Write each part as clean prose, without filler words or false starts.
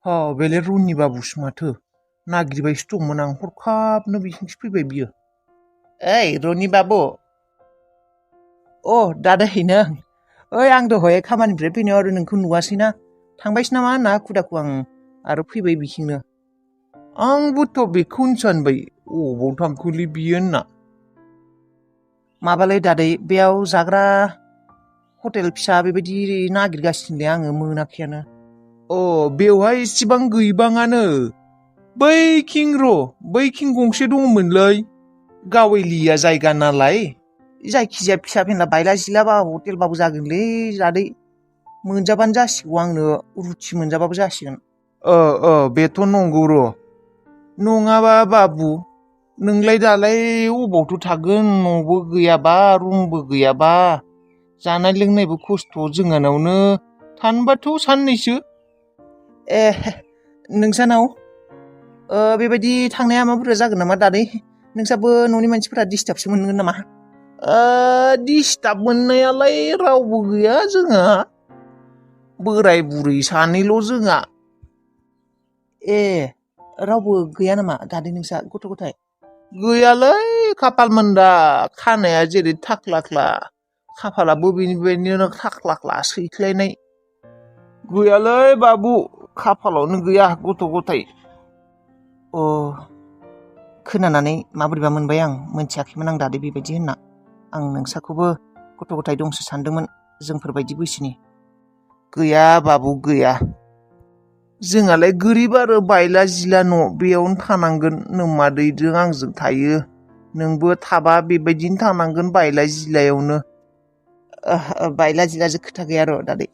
बेले रुनि बाबुसो माथो नागिरबायसो दंमोन आं हरखाबनो बिथिंसो फैबाय बियो। ओइ रनि बाबु दादै नों आं दहाय खामानिनिफ्राय फैनायाव आरो नोंखौ नुवासैना थांबायसो नामा होनना हाखु दाखु आं आरो फैबाय बिथिंनो। आंबोथ' बेखौनो सानबाय अबाव थांखोलै बियो होनना। माबालै दादै बेयाव जाग्रा हटेल फिसा बेबायदि नागिरगासिनोलै आङो मोनाखैयानो। बेवहाय इसिबां गैबाङानो बैखिं गंसे दङमोनलै गावेलिया जायगा नालाय जायखिजाया फिसा फेनला बायला जिलाबा हटेलबाबो जागोनलै दादै मोनजाबानो जासिगौ आंनो रुथि मोनजाबाबो जासिगोन। बेथ' नंगौ र' नङाबा बाबु नोंलाय दालाय अबावथ' थागोन न'बो गैयाबा रुमबो गैयाबा जानाय लोंनायबो खस्थ' जोंहानावनो थानोबाथ' साननैसो। नोंसानाव बेबायदि थांनाया मा बुरजा जागोन नामा दादै नोंसाबो न'नि मानसिफोरा डिस्टार्बसो मोनगोन नामा? डिस्टार्ब मोननायालाय रावबो गैया जोंहा बोराय बुरै सानैल' जोंहा। रावबो गैया नामा दादै नोंसा गथ' गथाय? गैयालै खाफाल मोनदा खानाया जेरै थाख्लाख्ला खाफालाबो बेनिबायदिनो थाख्लाख्ला सैख्लायनाय। गैयालै बाबु खाफालावनो गैया गथ' गथाय। खोनानानै माबोरैबा मोनबाय आं मोनथियाखैमोन आं दादै बेबायदि होनना। आं नोंसाखौबो गथ' गथाय दंसो सानदोंमोन जोंफोरबायदि बैसोनि। गैया बाबु गैया जोंहालाय गोरिब आरो बायला जिला न' बेयावनो थानांगोन नोम्मादैजों आंजों थायो नोंबो थाबा बेबायदिनो थानांगोन बायला जिलायावनो। बायला जिलाजो खोथा गैया र' दादै।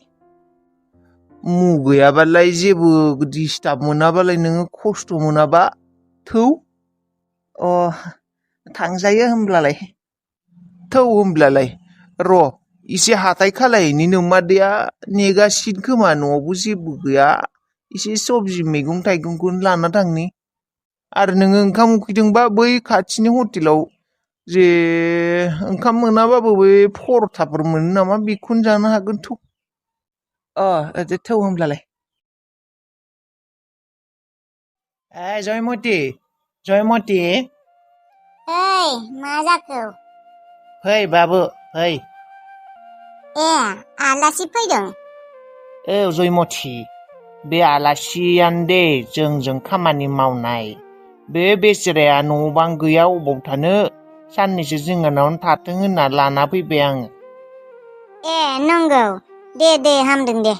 गैयाबालाय जेबो डिस्टार्ब मोनाबालाय नोङो खस्थ' मोनाबा थौ। थांजायो होमब्लालाय। थौ होमब्लालाय र' एसे हाथाय खालायहैनि नोम्मादैया नेगासिनो खोमा न'आवबो जेबो गैया एसे सबजि मैगं थाइगंखौनो लाना थांनि। आरो नोङो ओंखाम उखैदोंबा बै खाथिनि हटेलाव जे ओंखाम मोनाबाबो बै परथाफोर मोनो नामा बेखौनो जानो हागोन थौ। थौ होमब्लालाय। जयमति मा जाखो? फै बाबु फै। आलासि फैदों? जयमति बे आलासियानो दे जोंजों खामानि मावनाय बे बेसेराया न' बां गैया अबाव थानो साननैसो जोंहानावनो थाथों होनना लाना फैबाय आङो। नंगौ दे हामदों दे।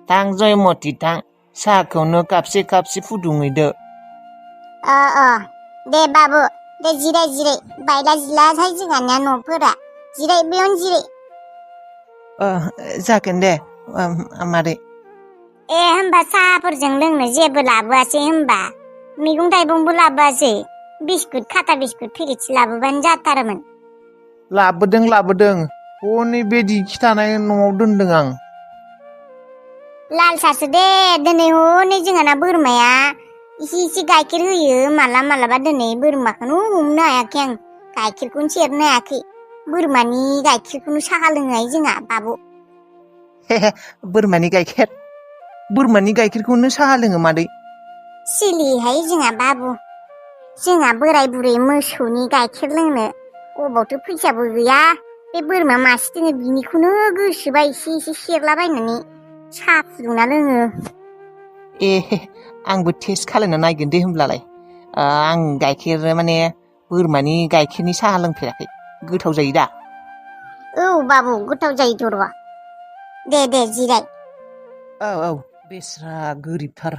थां जयमति थां साहाखौनो कापसे फुदुंहैदो। दे बाबु दे जिराय बायला जिलाहाय जोंहानिया न'फोरा जिराय बेयावनो जिराय। जागोन दे मादै। होमबा साहाफोरजों लोंनो जेबो लाबोआसै होमबा? मैगं थाइगंबो लाबोआसै? बिस्कुट खाथा बिस्कुट पेकेटसे लाबोबानो जाथारोमोन। लाबोदों हनै बे दिखि थानाय न'आव दोनदों आं। लाल सासो दे दिनै हनै जोंहाना बोरमाया एसे गाइखेर होयो मालाबा दिनै बोरमाखौनो हमनो हायाखै आं गाइखेरखौनो सेरनो हायाखै। बोरमानि गाइखेरखौनो साहा लोङोहाय जोंहा बाबु। बोरमानि गाइखेरखौनो साहा लोङो मादै? सिलिहाय जोंहा बाबु जोंहा बोराय बुरै मोसौनि गाइखेर लोंनो अबावथो फैसाबो गैया। बे बोरमा मासे दङ बिनिखौनो गोसोबा एसे सेरलाबायनानै साहा फुदुंना लोङो। आंबो टेस्ट खालायना नायगोन दे होमब्लालाय। आं बोरमानि गाइखेरनि साहा लोंफेराखै गोथाव जायो दा? बाबु गोथाव जायोथ' र'। दे जिराय। बेस्रा गोरिबथार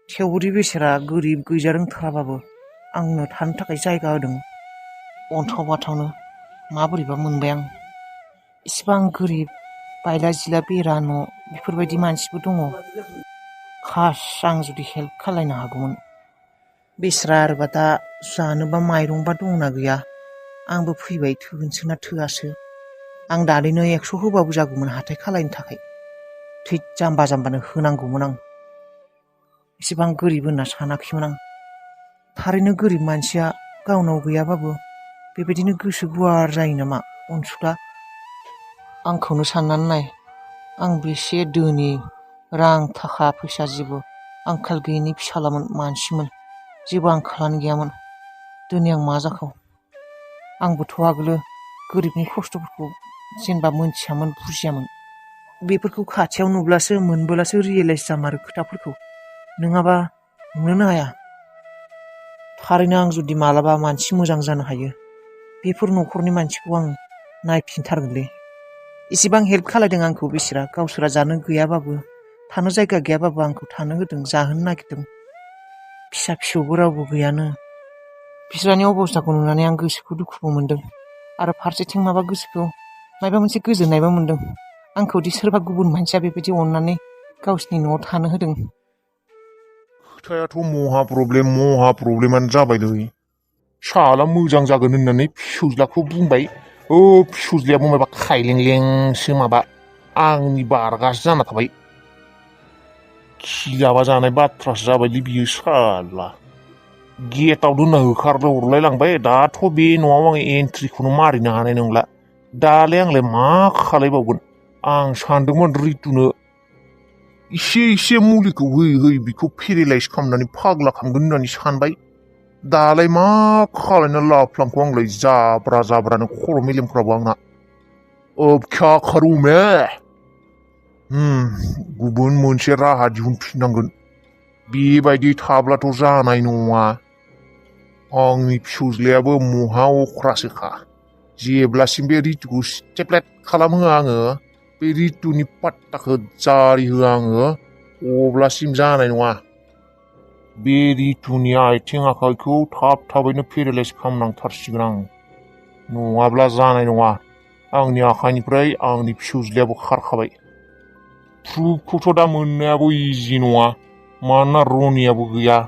थेवबोदि बेसेरा गोरिब गैजा रोंथाराबाबो आंनो थानो थाखाय जायगा होदों। अन्थाव बाथावनो माबोरैबा मोनबाय आं। इसिबां गोरिब बायला जिला बेरा न' बेफोरबायदि मानसिबो दङ। खास आं जुदि हेल्प खालायनो हागौमोन। बेस्रा आरोबा दा जानोबा माइरंबा दंना गैया आंबो फैबाय थोनोसो ना थोआसो। आं दादैनो 100 होबाबो जागौमोन हाथाय खालायनो थाखाय। जाम्बानो होनांगौमोन आं। एसेबां गोरिब होनना सानाखैमोन आं। थारैनो गोरिब मानसिया गावनाव गैयाबाबो बेबायदिनो गोसो गुवार जायो नामा अनसुला? आंखौनो साननानै नाय आं बेसे धोनि रां थाखा फैसा जेबो आंखाल गैयैनि फिसालामोन मानसिमोन जेबो आंखालानो गैयामोन दिनै आं मा जाखो आंबोथ' आगोलो गोरिबनि खस्थ'फोरखौ जेनेबा मोनथियामोन बुजियामोन बेफोरखौ खाथियाव नुब्लासो मोनबोलासो रियेलाइज जामारो खोथाफोरखौ नङाबा नुनोनो हाया थारैनो आं जुदि मालाबा मानसि मोजां जानो हायो बेफोर न'खरनि मानसिखौ आं नायफिनथारगोनलै इसेबां हेल्प खालायदों आंखौ बिसोरा गावसोरा जानो गैयाबाबो थानो जायगा गैयाबाबो आंखौ थानो होदों जाहोनो नागिरदों फिसा फिसौबो रावबो गैयानो बिसोरनि अबस्थाखौ नुनानै आं गोसोखौ दुखुबो मोनदों आरो फारसेथिं माबा गोसोखौ माबा मोनसे गोजोननायबो मोनदों आंखौदि सोरबा गुबुन मानसिया बेबायदि अननानै गावसिनि न'आव थानो होदों खोथायाथ' महा प्रब्लेमानो जाबायलै साला मोजां जागोन होननानै फिसौज्लाखौ बुंबाय फिसौज्लायाबो माबा खायलेंलेंसो माबा आंनि बारगासो जाना थाबाय खिजाबा जानाय बाथ्रासो जाबायलै बियो साला गेटाव दोनना होखारनो हरलाय लांबाय दाथ' बे न'आव आं एन्ट्रिखौनो मारिनो हानाय नंला दालाय आंलाय मा खालायबावगोन आं सानदोंमोन रितुनो इसे मुलिखौ होयै बिखौ पेरेलाइस खालामनानै फाग्ला खालामगोन होननानै सानबाय दालाय मा खालायना लाफ्लांखो आंलाय जाब्रानो खर' मेलेमफ्राबो आंना अब क्या करूं मैं गुबुन मोनसे राहा दिहुनफिननांगोन बेबायदि थाब्लाथ' जानाय नङा आंनि फिसौज्लायाबो महा अख्रासोखा जेब्लासिम बे रितुखौ स्टेपलेट खालामहोआ आङो बे रितुनि पात्ताखौ जारि होआ आङो अब्लासिम जानाय नङा बे रितुनि आथिं आखाइखौ थाबैनो पेरेलाइस खालामनांथारसिगोन आं नङाब्ला जानाय नङा आंनि आखाइनिफ्राय आंनि फिसौज्लायाबो खारखाबाय प्रुफखौथ' दा मोननायाबो इजि नङा मानोना रनियाबो गैया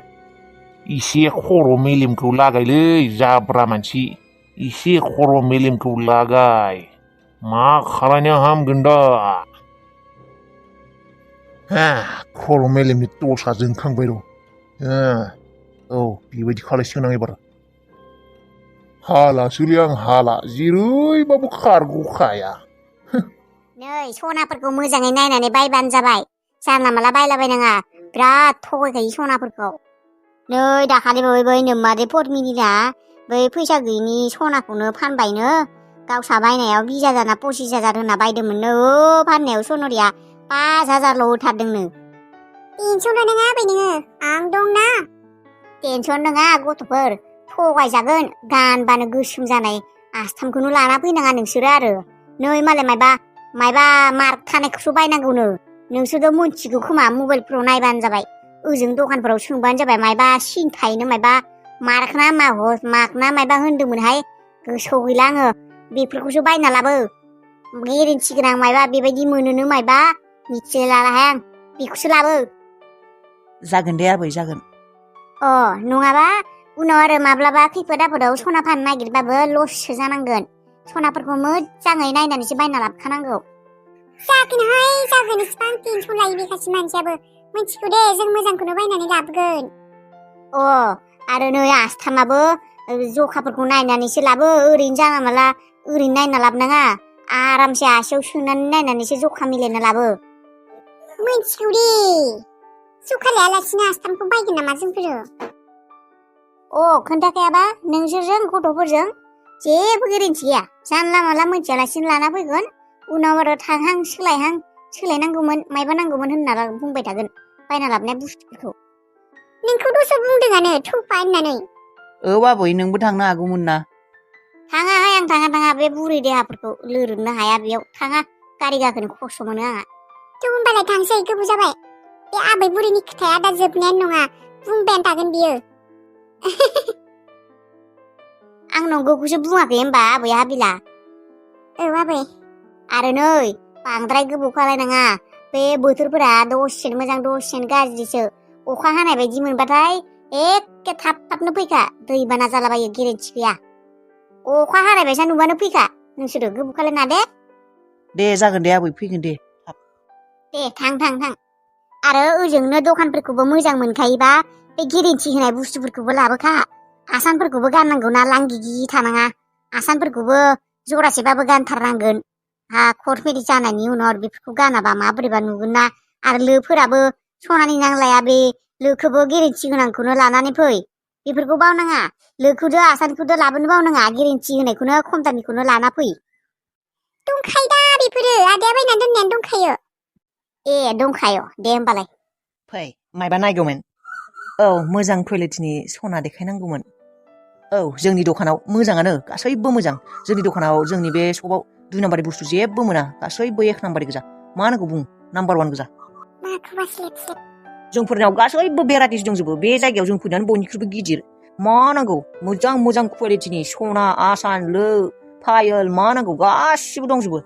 इसे खर' मेलेमखौ लागायलै जाब्रा मानसि इसे खर' मेलेमखौ लागाय मा खालायनो हामगोन दा खर' मेलेमनि दसा जोंखांबाय र' बेबायदि खालायसिगोन आं एबार हालासोलै आं हाला जेरैबाबो खारग'खाया नै सनाफोरखौ मोजाङै नायनानै बायबानो जाबाय जानला माला बायलाबायनाङा बिराद थगायखायो सनाफोरखौ नै दाखालि बै नोम्मादै फरमिनिना बै फैसा गैयिनि सनाखौनो फानबायनो गावसा बायनायाव 20,000 ना 25,000 होनना बायदोंमोननो फाननायाव सनरिया 5,000ल' होथारदोंनो टेनसन नङा आबै नोङो आं दंना टेनसन नङा गथ'फोर थगायजागोन गानबानो गोसोम जानाय आस्थामखौनो लाना फैनाङा नोंसोरो आरो नै मालाय मायबा मार्क थानायखौसो बायनांगौनो नोंसोरथ' मोनथिगौ खोमा मबाइलफोराव नायबानो जाबाय ओजों दखानफोराव सोंबानो जाबाय मायबा सिन थायोनो मायबा मार्क ना मार्क ना मायबा होनदोंमोनहाय गोसोआव गैला आङो बेफोरखौसो बायना लाबो गेरेन्थि गोनां मायबा बेबायदि मोनोनो मायबा मिथिलाहाय आं बेखौसो लाबो जागोन दे आबै जागोन नङाबा उनाव आरो माब्लाबा खैफोद आफोदाव सना फाननो नागिरबाबो लससो जानांगोन सनाफोरखौ मोजाङै नायनानैसो बायना लाबोखानांगौ जागोन इसिबां टेनसन लायो बेखासि मानसियाबो मिथिगौ दे जों मोजांखौनो बायनानै लाबोगोन आरो नै आस्थामाबो जखाफोरखौ नायनानैसो लाबो ओरैनो जानला माला ओरैनो नायना लाबोनाङा आरामसे आसियाव सोनानै नायनानैसो जखा मिलायना लाबो मिथिगौ दे जखा लायालासिनो आस्थामखौ बायगोन नामा जोंफोरो खोन्थाखायाबा नोंसोरजों गथ'फोरजों जेबो गेरेन्थि गैया जानला माला मोनथियालासिनो लाना फैगोन उनाव आरो थांहां सोलायनांगौमोन मायबा नांगौमोन होनना बुंबाय थागोन बायना लाबोनाय बुस्थुफोरखौ नोंखौ दस्रा बुंदोंआनो थुफा होननानै आबै नोंबो थांनो हागौमोन ना थाङाहाय आं थाङा बे बुरै देहाफोरखौ लोरोबनो हाया बेयाव थाङा गारि गाखोनो खस्थ' मोनो आंहा होनबालाय थांसै गोबाव जाबाय बे आबै बुरैनि खोथाया दा जोबनायानो नङा बुंबायानो थागोन बियो आं नंगौखौसो बुङाखै होमबा आबै हाबिला आबै आरो नै बांद्राय गोबाव खालायनाङा बे बोथोरफोरा दसेनो मोजां दसेनो गाज्रिसो अखा हानाय बायदि मोनबाथाय एखे थाबनो फैखा दैबाना जालाबायो गेरेन्थि गैया अखा हानाय बायसा नुबानो फैखा नोंसोरो गोबाव खालायना दे जागोन दे आबै फैगोन दे थां आरो ओजोंनो दखानफोरखौबो मोजां मोनखायोबा बे गेरेन्थि होनाय बुस्थुफोरखौबो लाबोखा आसानफोरखौबो गाननांगौ ना लांगिगि थानाङा आसानफोरखौबो जरासेबाबो गानथारनांगोन कट मेरि जानायनि उनाव बेफोरखौ गानाबा माबोरैबा नुगोन ना आरो लोफोराबो सनानि नांलाया बे लोखौबो गेरेन्थि गोनांखौनो लानानै फै बेफोरखौ बावनाङा लोखौदो आसानखौदो लाबोनो बावनाङा गेरेन्थि होनायखौनो खम दामिखौनो लाना फै दंखायो दा बेफोरो आदाया बायनानै दोननायानो दंखायो ए दंखायो दे होमबालाय फै मायबा नायगौमोन औ मोजां कुवालिटिनि सना देखायनांगौमोन औ जोंनि दखानाव मोजाङानो गासैबो मोजां जोंनि दखानाव जोंनि बे सपआव 2 नाम्बारनि बुस्थु जेबो मोना गासैबो 1 नाम्बारनि गोजा मा नांगौ बुं नाम्बार 1 गोजा माखौबा स्लेब स्लेब जोंफोरनाव गासैबो भेराइटिस दंजोबो बे जायगायाव जों फैनानै बयनिख्रुइबो गिदिर मा नांगौ मोजां मोजां कुवालिटिनि सना आसान लो पायल मा नांगौ गासिबो दंजोबो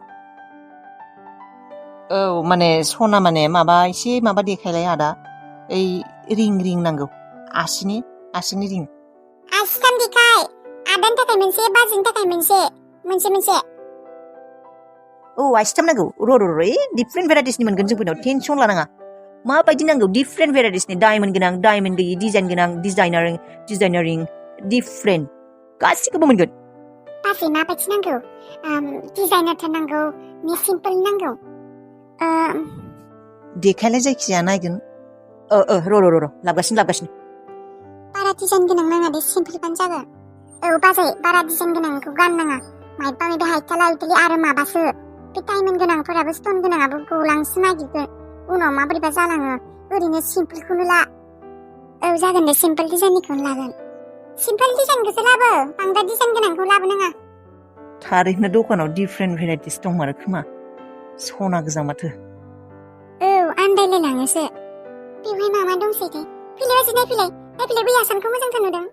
औ माने सना माने माबा एसे माबा देखायलाय आदा ओइ रिं नांगौ आसिनि रिं आसिथाम देखाय आदानि थाखाय मोनसे बाजैनि थाखाय मोनसे औ आसिथाम नांगौ र' डिफारेन्ट भेराइटिसनि मोनगोन जोंफोरनाव टेनसन लानाङा माबायदि नांगौ डिफारेन्ट भेराइटिसनि डायमन्ड गोनां डायमन्ड गैयि डिजाइन गोनां डिजाइनारिं डिफारेन्ट गासिखौबो मोनगोन बाजै माबायदि नांगौ डिजाइनारथार नांगौ नि सिम्पोल नांगौ देखायलाय जायखिजाया नायगोन र' लाबगासिनो बारा डिजाइन गोनां नाङा दे सिम्पोलबानो जागोन औ बाजै बारा डिजाइन गोनांखौ गाननाङा मायबा हायथाला हुइथालि आरो माबासो बे डायमन्ड गोनांफोराबो स्टन गोनाङाबो गलांसो नागिरगोन उनाव माबोरैबा जालाङो ओरैनो सिम्पोलखौनो ला औ जागोन दे सिम्पोल डिजाइननिखौनो लागोन सिम्पोल डिजाइनखौसो लाबो बांद्राय डिजाइन गोनांखौ लाबोनाङा थारैनो दखानाव डिफारेन्ट भेराइटिस दंमारो खोमा सना गोजा माथो औ आन्दायलायलाङोसो बेवहाय मा दंसै दे फैलाय बाजै नायफैलाय बै आसानखौ मोजांथार नुदों